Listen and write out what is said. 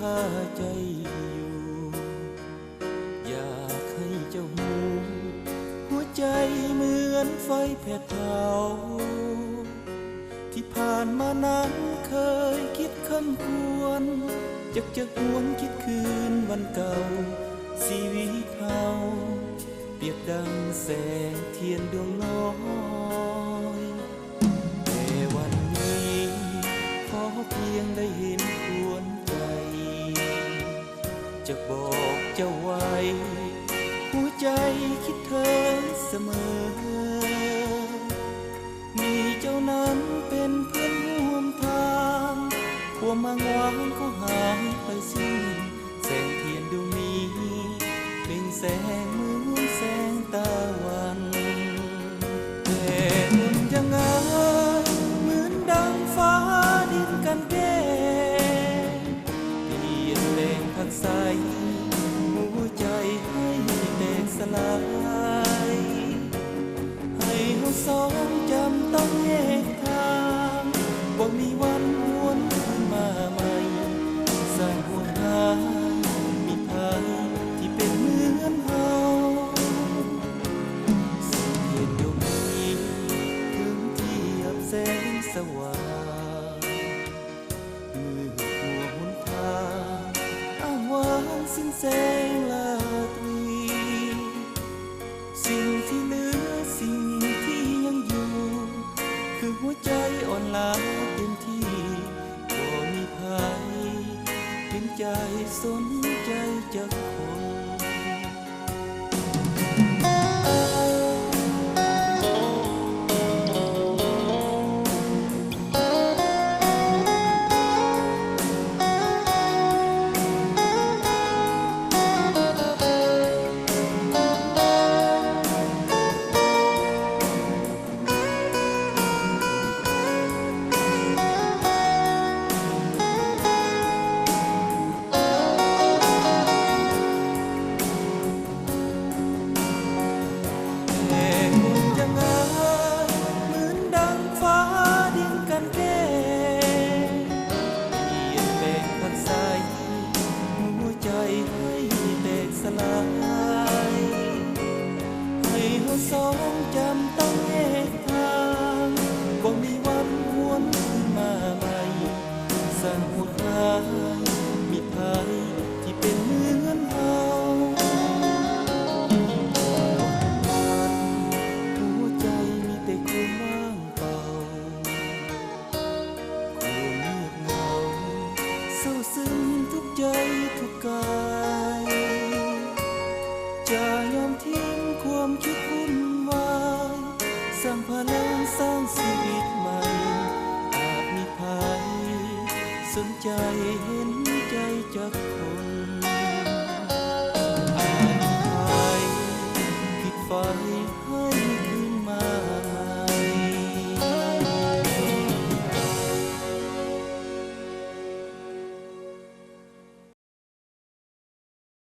ຄາໃຈຢູ່ ຢາກໃຫ້ເຈົ້າຮູ້ ຫົວໃຈເໝືອນໄຟແຜດເຜົາ ທີ່ຜ່ານມານັ້ນເຄີຍຄິດຄ້ຳຄວນ ຈັກຈະຫວນຄິດຄືນວັນເກົ່າ ຊີວິດເຮົາປຽບດັ່ງແສງທຽນດວງນ້ອຍ ແຕ່ວັນນີ້ຂໍພຽງໄດ້ເຫັນຄວນໃຈ ຈະບອກເຈົ້າໄວ້ ຫົວໃຈຄິດເຖິງສະເໝີ ມີເຈົ້ານັ້ນເປັນເພື່ອນຮ່ວມທາງ ຄວາມອ້າງວ້າງກໍຫາຍໄປສິ້ນ ແສງທຽນດວງນີ້ເປັນແສງເໝືອນແສງຕາວັນ ແຕ່ຄົນຢ່າງອ້າຍ ເໝືອນດັ່ງຟ້າດິນກັນແກ້ງ ປ່ຽນແປງຜັກໃສ ຫົວໃຈໃຫ້ແຕກສະຫຼາຍ ໃຫ້ເຮົາສອງຈຳຕ້ອງແຍກທາງ ບໍ່ມີວັນຫວນຄືນມາໃໝ່ ສ້າງຫ່ວງຫາຍມິດໄພທີ່ເປັນເໝືອນເຮົາ ແສງທຽນດວງນີ້ເຖິງທຽບແສງສະຫວ່າງ ມືດຫົວຫົນທາງ ອ້າງວ້າງສິ້ນແສງລາຕຣີ ສິ່ງທີ່ເຫຼືອ ສິ່ງທີ່ຍັງຢູ່ ຄືຫົວໃຈອ່ອນລາເຕັມທີ່ ບໍ່ມີໃຜເຫັນໃຈສົນໃຈຈັກຄົນ ແຕ່ຄົນຢ່າງອ້າຍ ເໝືອນດັ່ງຟ້າດິນກັນແກ້ງ ປ່ຽນແປງຜັກໃສ ຫົວໃຈໃຫ້ແຕກສະຫຼາຍ ໃຫ້ເຮົາສອງຈຳຕ້ອງແຍກທາງ ບໍ່ມີວັນຫວນຄືນມາໃໝ່ ສ້າງຫົວໃຈມິດໄພທີ່ເປັນເໝືອນເຮົາ ຫົວໃຈມີແຕ່ຄວາມວ່າງເປົ່າ ຄວາມງຽບເຫງົາ ເສົ້າຊຶມທຸກໃຈທຸກກາຍ ຈະຍອມຖິ້ມຄວາມຄິດວຸ່ນວາຍ ສ້າງພະລັງ ສ້າງຊີວິດໃໝ່ ອາດມີໃຜສົນໃຈເຫັນໃຈຈັກຄົນ ອາດມີໃຜຜິດໄຟໃຫ້